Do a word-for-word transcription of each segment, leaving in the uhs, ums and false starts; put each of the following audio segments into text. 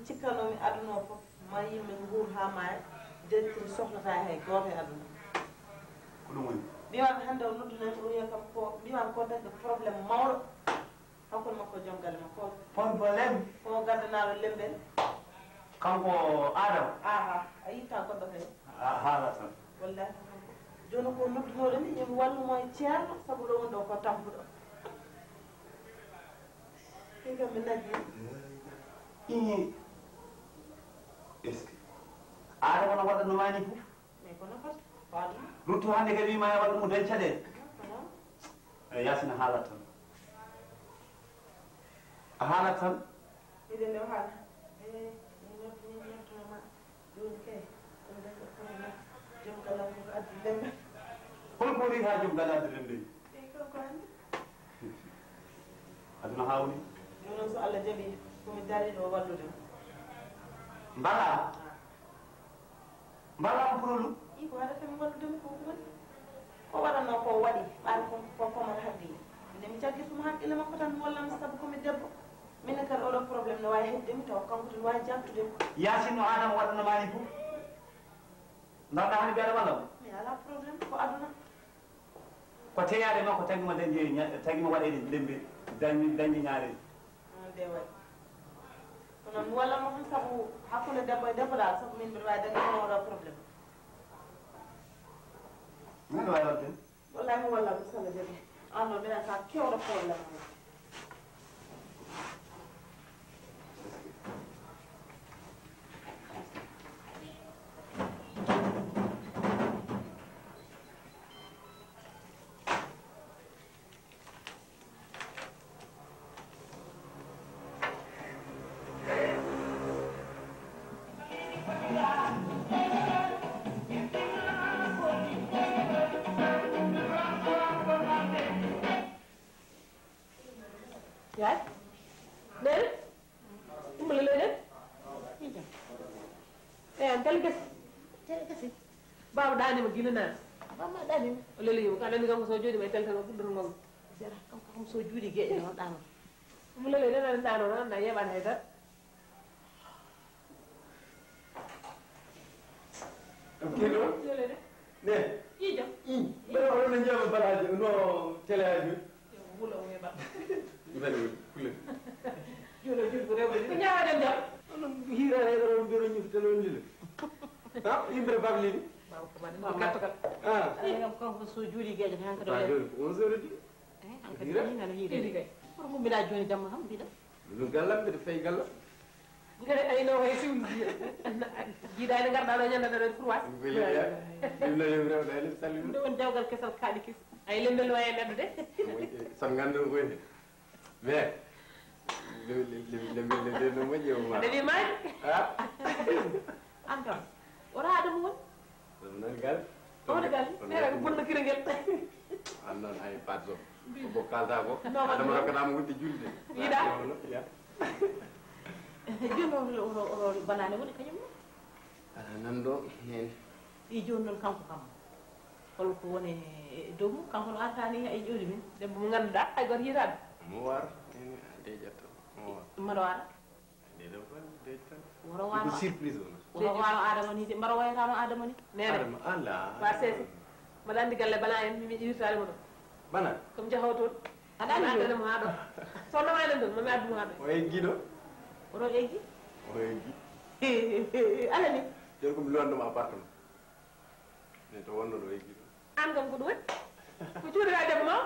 Cikkanoomi aduna o fof, ma yimɓe nguur haa maaya, directrice sohlataa hay gooto e aduna. Ko ɗum woni? Mbiimaami hannde o noddunoo mi, o wiya kam ko, mbiimaami ko dañde problème mawɗo. Hakkunde makko e joom galle makko. Problème? Ko gaddanaaɗo Lembel. Kanko Adama? Aha, a yittaa goɗɗo kay. A haala tan. Wallahi ko kanko. Jooni ko noddunooɗo mi, yo mi wallu mo e ceerno, sabu ɗo woni ɗo ko tampuɗo. Ɗum kam mi naggi. Ii. Est-ce que Adama no waɗa no maani fof? Mais kono fat ko aduna. Ruttu hannde kadi wiima e waɗa ɗum o dañ caɗeele. Kono? Eyi, Yaasin a haalat tan. A haalat tan. Miɗen ɗo haala. Eyi, mi noddi, mi noddunoo ma. Jooni kay, ɗum dañi problème. Joom galle am ko addi lemme. Hol ko woni haa joom galle addi lemme? Eyi, kanko anndi. Aduna haa woni. Jooni noon so Allah jaɓii, ko mi dariiɗo o wallude mo. Mbaɗaa? Ah. Mbaɗaa ko pour ɗum? Ii, ko waɗata mi wallude mo ko woni. Ko waɗanoo ko waɗi, ɓaade ko, ko, ko man haddi. Nde mi caggirtu mo haqqille makko tan, mi wallan mo sabu ko mi debbo. Minen kadi oɗo problème no waawi heɓde mi taw kanko tan waawi jaabtude mi. Yaasin no Adama waɗano maani fof. Ndaarɗaa hani mbiyaɗa walla mo? Mi alaa problème, ko aduna. Ko teyaade makko tagi mo dañde ña-, tagi mo waɗeede lembe, dañde, dañde ñaareeji. Noon de waɗi. Kono mi wallan mo tan sabu hakkunde debbo e debbo daal, sabu min mbiɗa waawi dañde hono oɗo problème. Min mbiɗa waawi waɗde. Wallahi mi wallan mo so Allah jaɓi. Aan noon mbiɗa ka kewɗo problème. Yaay? Nene? Umma lele ne? Ija. Eh, an tali gasi. Tali gasi. Baaba daani ma gila naan. Baaba daani ma. O lele yimo, ka nani kanko so jooɗi ma e tali tan o fuɗɗoto ngam. Jara, kanko kam so juuɗi geeƴe noon ɗaano. Umma lele ne nani ɗaano noon, na yeɓan hay dara. Kino? Jolene. Ne? Ijo. I. Bala o ne jama balaji no tele aji. Wula o yeba. Bala wula kule. Jolo jul ko rewo ni. Nyawa dem jam. Non hira re ro mbiro nyu tele on jule. Ha? Imbre babli ni. Bawo ko man ko gatto gal. Ah. Ay ngam ko so juuli geje han ko do. Ba jol onze heures di. Eh, hankadi ni nana hiiri kay. Pour ngummiɗa jooni jamma kam mbiɗa. Ɗum gallam mbiɗa fayi gallam. Ngare ay no way siwni. Jiidaade ngarɗa ɗo ñande ɗo pour was. Ɗum no yewre o ɗayno sallim. Ɗum on dewgal kesal kaaɗi kes. Ay lembel no e neɗɗo de. Son nganndu ko ni. Mais lembel lembel no moƴƴi o ma. Ade maji. Ha? Antam. Ora adamu won. Ɗum noon gal. Oɗo gal. Nera ko bonno kirangel. An noon ay Fatou Sow. Ko kalta ko. Adama rokkata mo wonde julde. Yiɗa? Ya. Jooni o, o, o, o banaane woni kañum ne? Ala nan ɗo, nene. I jooni noon kanko kam. Hol ko woni e dow mum? Kanko no artani e ƴooli min. Debbo mo ngannduɗaa, hay goto yiyataa ɗum. Mo war, nene, de ƴetta. Mo war. Mbaɗa wara? Woro wano surprise on. Woro wano Adama ni de, mbaro wayatano Adama ni. Nene. Adama Allah. Wa sese. Mbaɗa andi galle bana en mi mi irtare mo ɗo. Bana. Comme jahoto. Aɗa andi mo ha ɗo. So no wayno ɗum, mami addu mo ha ɗo. O eggi ɗo. Oɗo eggi? O eggi. Ala ni. Joni ko mi luwanno mo appartement. Ne to wonno ɗo eggi ɗo. An kam ko ɗum woni? Ko cuuɗiɗaa debbo ma o?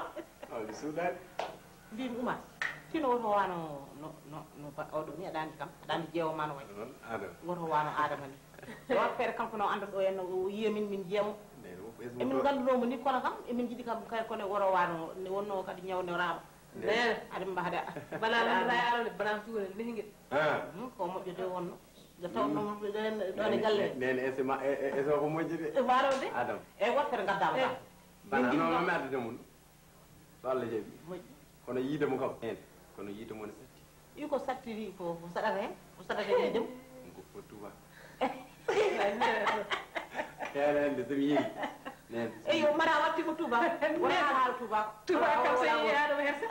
Aw, mi suuɗaani. Mbimi Oumar, tino woto wano no, no, no ba-, oɗo ni aɗa andi kam, aɗa andi jeewo ma no wayi. Noon, Adama. Woto wano Adama ni. Yo waɗ feere kanko no anda ɗo en, o yiya min, min jeemo. Emin ngannduno mo ni kono kam, emin jiɗi kam kay kono woto wano, ne wonno kadi ñaw ne raama. Ndeer. Aɗa mbahda. Bana nandata e alawde, bana suuɗa, nehgel. Ah. Hmm, ko moƴƴo de wonno. Nde taw ɗum ɗon e galle. Nene ese ma, e, e, ese ko moƴƴi de. E waro de. Adam. E wottere gadda mo. Eh. Bana non mami addude mun. So Allah jaɓi. Moƴƴi. Kono yiide mo kam. En. Kono yiide mo ne satti. I ko sattiri ko, ko saɗata hen? Ko saɗata yiide mo? Ko fo tuba. Yaani hannde so mi yehi. Nene. Eyo, mara watti mo tuba. Wona haala tuba. Tuba kam so yehi haala mo hersa.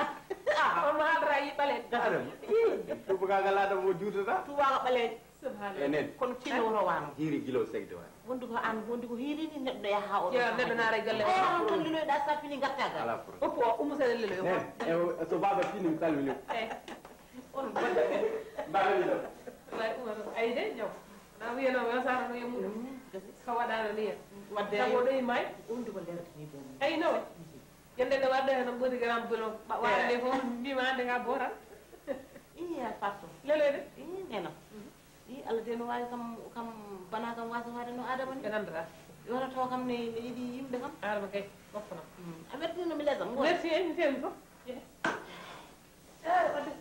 Ah, on mo haalata yi ɓaleejo. Adama. Ii. Tuubakaagal Adama o juutata. Tuubaaga ɓaleejo. Subhanallah. Enen. Kono tinno woto waano. Hiiri gilo segde waano. Wondi ko an, wondi ko hiiri ni neɗɗo yaha o. Yo, neɗɗo naara e galle. Eh, on kan liloyɗa sa fini gatta gal. Ala problème. Oppo o, ummo seeɗa liloyo. Nen, e o, so baaba fini mi salmini. Eh. On baaba ni ɗo. Wallahi Umar, ay de, jaw. Na wiyano, yo sara no yemu. Mm, gasi. Ka waɗano ni. Wadde. Tago ɗo e may. Wondi ko nder ni ɗo. Ay no. Yande nde wadde heno ɓuri garam bulo. Ɓa-, eh, waɗde fof mbima ande ka boral. Iya, Fatou. Lele de. Ii, nena. Mhm. Ii, Allah de no waawi kam, kam bana kam wasa waade no Adama ni. Ɓe nandata. Wona taw kam ne, ne yiɗi yimɓe kam. Adama kay, goppo na. Mm. A weltini no mi lesa, ngoon. Merci, en tewi fof. Yehe. Eh, wadde.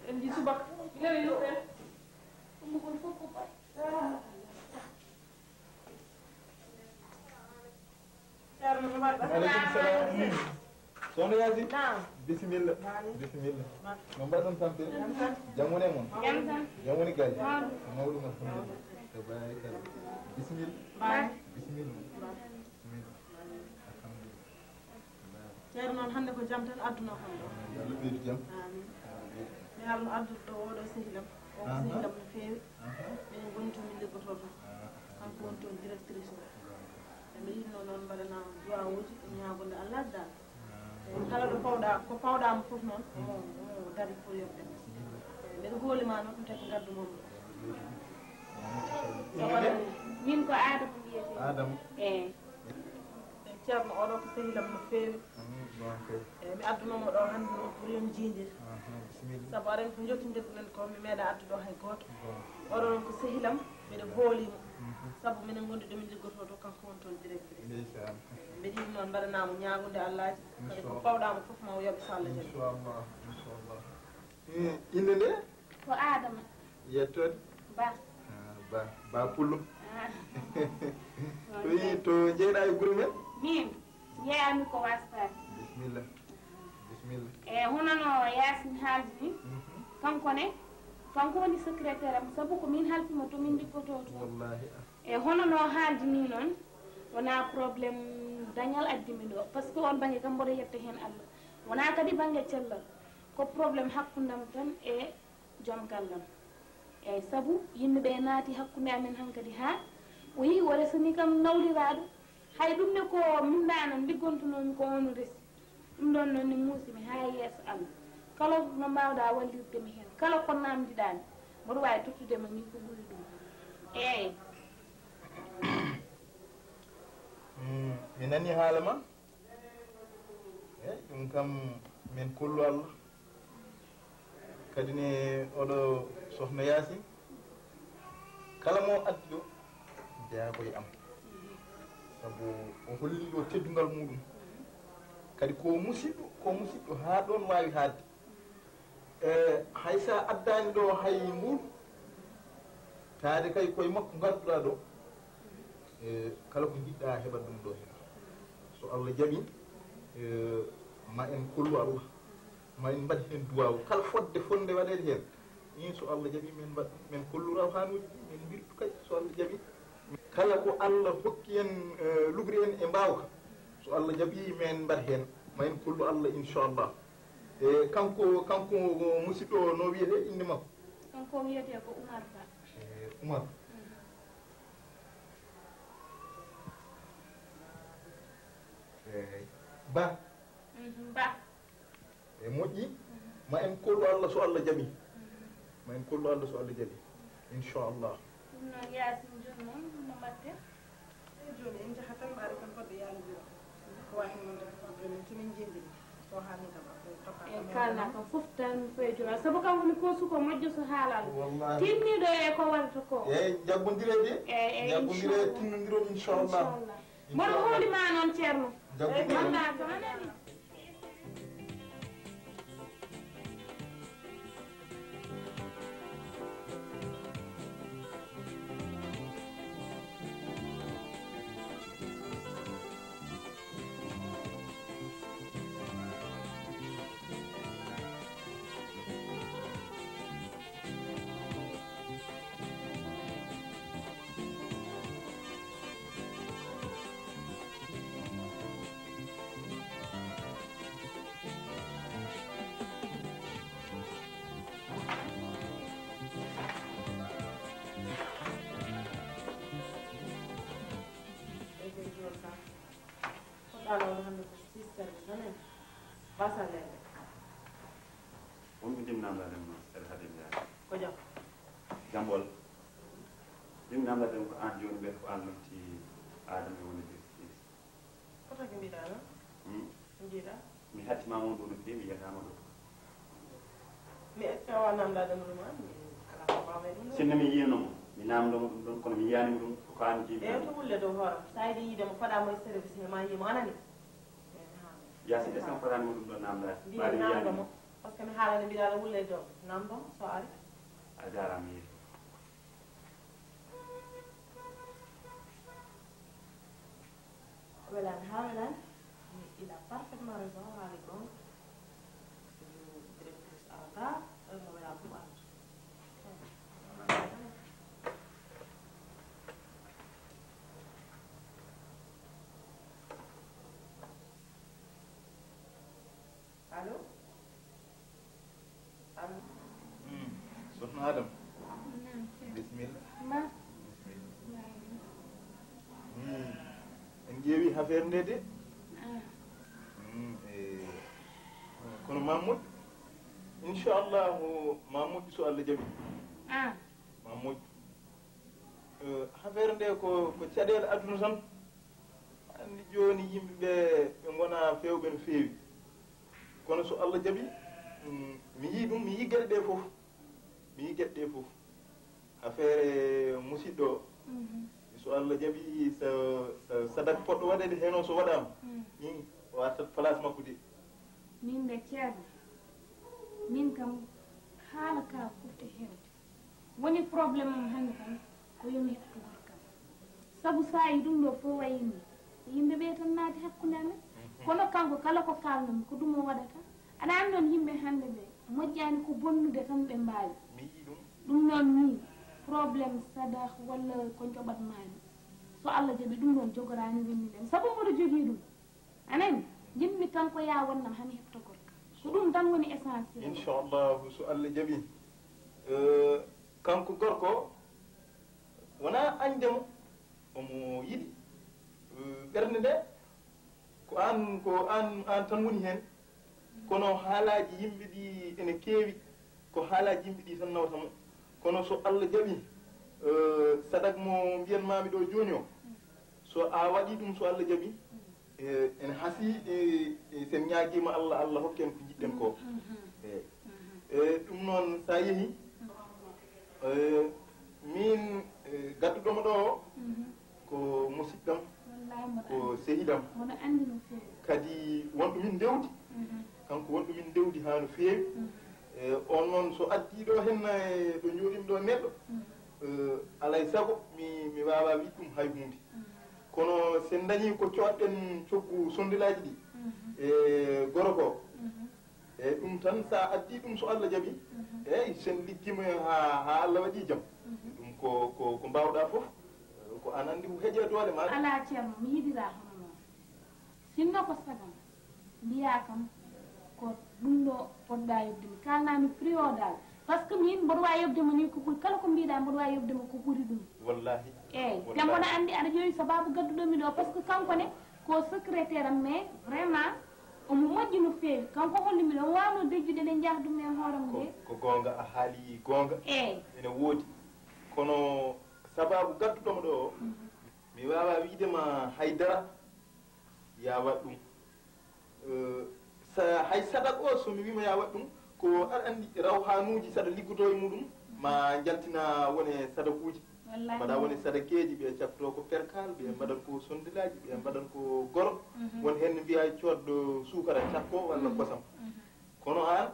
En ji subaka. Lele yimɓe. Ɗum ko fof ko bay. Aleykum salam. Soxna Yaasin. Naam. Bisimilla. Bisimilla. No mbaɗon tampere? Jam tan. Jam woni e mon? Jam tan. Jam woni galle? Mawɗum. Mawɗum, alhamdulillah. Tabarikalla. Bisimilla. Bisimilla. Bisimilla. Alhamdulillah. Ceerno noon hannde ko jam tan adduno kam ɗo. Yo Allah ɓeydu jam. Amin. Amin. Mi arno addude ɗo oɗo sehil am. O ko, aha, sehil am no feewi. Aha. Minen ngoni to min liggotoo to. Aha. Kanko woni toon directrice o. Aha. E mi yiɗno noon mbaɗanaa duwawuuji e ñaagunde Allah dal. Aha. E kala ɗo pawɗa, ko pawɗaama fof noon, omo, omo dari pour yoɓde. Bisimilla. E mbeɗa gooli ma noon, ɗum taki ngaddu mom. Min ko Adama mbiyetee. Adama. Eey. Ceerno, oɗo ko sehil am no feewi. Mm, noon kay. Eey, mi adduno mo ɗo hannde noon pour yo en jiindir. Aha, bisimilla. Sabu aɗa anndi ko njottindirɗen ko, mi meeɗa addu ɗo hay gooto. Bon. Oɗo noon ko sehil am, mbeɗa hooli mo. Mhm. Sabu minen ngondi ɗo min liggotoo to, kanko woni toon directrice. Ndeysaan. Mbeɗa yiɗi noon mbaɗanaa mo ñaagunde Allaaji. Kadi ko, inchallah, pawɗaa mo fof ma o yoɓ so Allah jaɓi. Inchallah, inchallah. Eh, innde nde? Ko Adama. Yettoode? Ba. Ah, Ba, Ba Pullo. Ah. To i-, to njeyɗaa e gure men? Min, njeyaami ko wastaade. Bisimilla. Bisimilla. E hono no Yaasin haaldi ni, mhm, kanko ne, kanko woni secrétaire am, sabu ko min halfi mo to min liggotoo to. Wallahi, ah. E hono no haaldi ni noon, wonaa problème dañal addi mi ɗo, parce que on bannge kam mboɗo yetta heen Allah. Wonaa kadi bannge cellal, ko problème hakkundam tan e joom gallam. Eey, sabu yimɓe ɓe naati hakkunde amen hankadi haa o yi'i o resani kam nawliraaɗo. Hay ɗum ne ko min ɗanan liggontunoomi ko on resi. Ɗum ɗon noon ne muusi mi haa yeeso Allah. Kala no mbaawɗaa wallirde mi heen, kala ko naamndiɗaa mi, mboɗo waawi tottude ma ni ko ɓuri ɗum. Eey. Mm, mi nanii haala ma. Eey, ɗum kam, min kollu Allah. Kadi ne, oɗo sohna Yaasin, kala mo addi ɗo, jeyaa ko e am. Sabu o holli ɗo teddungal muɗum. Kadi ko musiɗɗo, ko musiɗɗo haa ɗoon waawi haaɗde. E, hay sa addaani ɗo hay mbuuɗu, taade kay koye makko ngarduɗaa ɗo, e, kala ko njiɗɗaa heɓat ɗum ɗo heen. So Allah jaɓi, e, ma en kollu Allah, ma en mbaɗ heen duwaawu. Kala fodde fonnde waɗeede heen, in so Allah jaɓi, min mbaɗ, min kollu rawhaanuuji ɗi, min mbirtu kay, so Allah jaɓi. Kala ko Allah hokki en, e, lugri en e mbaawka, so Allah jaɓi, min mbaɗ heen, ma en kollu Allah, inchallah. E, kanko, kanko musiɗɗo, no wiyetee innde makko? Kanko wiyetee ko Umar Ba. E, Umar. Mm. E, Ba. Mhm, Ba. E moƴƴi, mhm, ma en kollu Allah so Allah jaɓi. Mhm. Ma en kollu Allah so Allah jaɓi. Inchallah. Ɗum noon, Yaasin, jooni noon no mbaɗten? Eey, jooni en njahat tan, mbaɗen tan fodde yaalondira. Ko waɗi noon tan ko problème, so min njeewtidi, so haalni kam après, toppat. Eey, kaalɗaa kam fof tan ko e joom. Sabu kam woni ko suko moƴƴo so haalal. Wallahi. Tinniiɗo e ko waɗata ko. Eey, jaggondiree de. Eey, eey, jaggondiree, inchallah. Tinnondiron, inchallah. Inchallah. Mboɗo hooli ma noon, Ceerno. Jaggu. Malla ko anani. Ɗaano on hannde ko six service tan en. Basa leɗɗe. Wonɓe ndimnamɗa ɗen noon, aɗa haɗi mi yaade. Ko jam? Jam ɓolo. Ndimnamɗa ɗen ko aan jooni mbiyata ko aan lutti Adama e woni justice. Ko taki mbiɗa noon? Hmm? Mbiɗa? Mi hattima on ɗo no feewi, mi yiyataama ɗo. Mi est-ce que a wawa namdade mo ɗum an? Mi ala ko mbawmi ɗum ɗo. Sinno mi yiyano mo, mi namdo mo ɗum ɗon, kono mi yiyani mo ɗum ko an jiimi. Eyo, to wulle dow hooram. Sa yiɗi yiide mo, faɗa mo e service he ma yiimo, anani? Eyo, mi haala. Yaasin, est-ce que mi faɗani mo ɗum ɗon namdade? Mbiɗa namdo mo. Parce que mi haalani mbiɗa aɗa wulle dow. Namdo mo, so ari. A jaaraama, yeeso. Welan ha welan, il a parfaitement raison, haali gonga. Ko directrice arata, ɗon no wela ɗum arata. Allo? Allo? Hmm. Soxna Adam. Naam, Cheikh. Bismillah. Ba. Bismillah. Ba. Hmm. En ƴeewi affaire nde de. Ah. Hmm, eh, kono Mahmoud, inchallahu, Mahmoud, so Allah jaɓi. Ah. Mahmoud, eh, affaire nde ko, ko caɗeele aduna tan. Anndi jooni yimɓe ɓe, ɓe ngona feewɓe no feewi. Kono so Allah jaɓi, mm, mi yii ɗum, mi yii geɗe ɗe fof. Mi yii geɗe ɗe fof. Affaire Musiɗɗo o, mhm, so Allah jaɓi, so, so sadak poɗɗo waɗeede heen o so waɗaama, mm, min o artat place makko de. Min de, Ceerno, min kam haala ka ɓurti heewde. Woni problème am hannde tan ko yo mi heɓtu gorkam. Sabu saa'i ɗum ɗo fof wayi ni, ko yimɓe ɓe tan naati hakkunde amen. Mhm. Kono kanko kala ko kaalnumi ko ɗum o waɗata. Aɗa anndi on yimɓe hannde ɓe, moƴƴaani ko bonnude tan ɓe mbaawi. Mi yii ɗum. Ɗum noon ni, problème sadak walla ko njoɓat maani. So Allah jaɓi ɗum ɗon jogoraani wonnude am. Sabu mboɗo jogii ɗum. A nani? Njiɗmi tan ko yaa wonnam hami heɓto gorka. Ko ɗum tan woni essentiel. Inchallahu, so Allah jaɓi. Eh, kanko gorko, wonaa añde mo, omo yiɗi. Eh, ɓernde nde, ko aan, ko aan, aan tan woni heen. Kono haalaaji yimɓe ɗi ene keewi. Ko haalaaji yimɓe ɗi tan nawata mo. Kono so Allah jaɓi, eh, sadak mo mbiyanmaami ɗo jooni o, so a waɗi ɗum, so Allah jaɓi, eh, ene hasii, eh, eh, sen ñaagiima Allah, Allah hokke en ko njiɗɗen ko. Mhm. Eey. Mhm. Eh, ɗum noon, so a yehii, eh, miin, eh, gadduɗo mo ɗo o, mhm, ko musiɗɗam, wallaay, mboɗo ko anndi, sehidam. Mboɗo anndi no feewi. Kadi wonɗo min ndewdi. Mhm. Kanko wonɗo min ndewdi haa no feewi. Mhm. E, on noon, so addii ɗo heen e ɗo njooɗimi ɗo neɗɗo, mhm, e, alaa e sago mi, mi waawaa wiide ɗum hay huunde. Mhm. Kono so en ndañii ko coodɗen coggu sondilaaji ɗi, mhm, e gorko, mhm, e ɗum tan, so a addii ɗum, so Allah jaɓi, mhm, eey, so en liggiima haa, haa Allah waɗi jam. Mhm. Ɗum ko, ko, ko mbaawɗaa fof, ko aan anndi ko heƴe doole maa. Alaa, Ceerno, mi yiɗiraa hono noon. Sinno ko sagam, mbiyaa kam ko ɗum ɗo poɗɗaa yoɓde mi. Kaalnaa mi prix o dal. Parce que miin mboɗo waawi yoɓde mo nii ko ɓuri, kala ko mbiɗaa mboɗo waawi yoɓde mo ko ɓuri ɗum. Wallahi. Eey, te mboɗo anndi aɗa ƴoowi sabaabu gadduɗo mi ɗo, parce que kanko ne ko secrétaire am, mais vraiment omo moƴƴi no feewi. Kanko holli mi ɗo, omo waawno dejjude ɗe njahdumi e hooram nde. Ko goonga, a haali goonga. Eey. Ene woodi. Kono sabaabu gadduɗo mo ɗo o, mhm, mi waawaa wiide ma hay dara. Yaa waɗ ɗum. Eh, sa, hay sadak o, so mi wiima yaa waɗ ɗum, ko aɗa anndi rawhanuuji, saɗa liggotoo e muɗum, ma njaltina wone sadakuuji. Wallahi. Mbaɗa wone sadakeeji, ɓe cakkotoo ko perkal, ɓe mbaɗan ko sondilaaji, ɓe mbaɗan ko goro. Mhm. Won heen mbiya coodɗo suukara cakko walla, mhm, kosam. Mhm. Kono aan,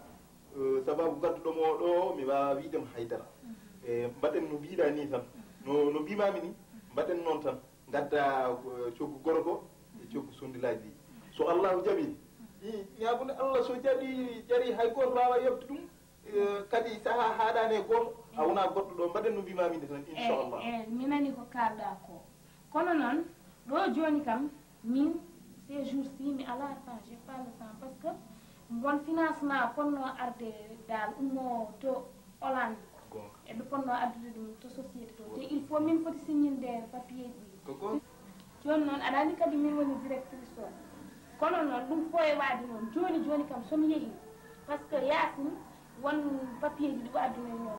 eh, sababu gadduɗo mo ɗo, mi waawaa wiide mo hay dara. Mhm. E mbaɗen no mbiɗa nii tan. Mhm. No, no mbimaami nii, mhm, mbaɗen noon tan. Ngadda, eh, coggu gorko e coggu sondilaaji ɗi. So Allahu jaɓi, mi ñaagunde Allah, so jaɓi, jaɓi hay gooto waawaa yoɓde ɗum, eh, kadi sahaa haaɗaani e gooto, a wonaa goɗɗo ɗo, mbaɗen no mbimaami nii tan, inchallah. Eey, eey, mi nani ko kaalɗaa ko. Kono noon, ɗo jooni kam, min, ces jours-ci, mi alaa temps, j'ai pas le temps, parce que won financement ponno arde dal ummo to Hollande. Ko goonga. Eɓe ponno addude ɗum to société to. Te il faut min foti signinde papier ji ɗi. Ko goonga. Jooni noon, aɗa anndi kadi min woni directrice o. Kono noon ɗum foye waade noon jooni jooni kam so mi yehii, parce que yaasin won papier ji ɗi o addunoo e noon.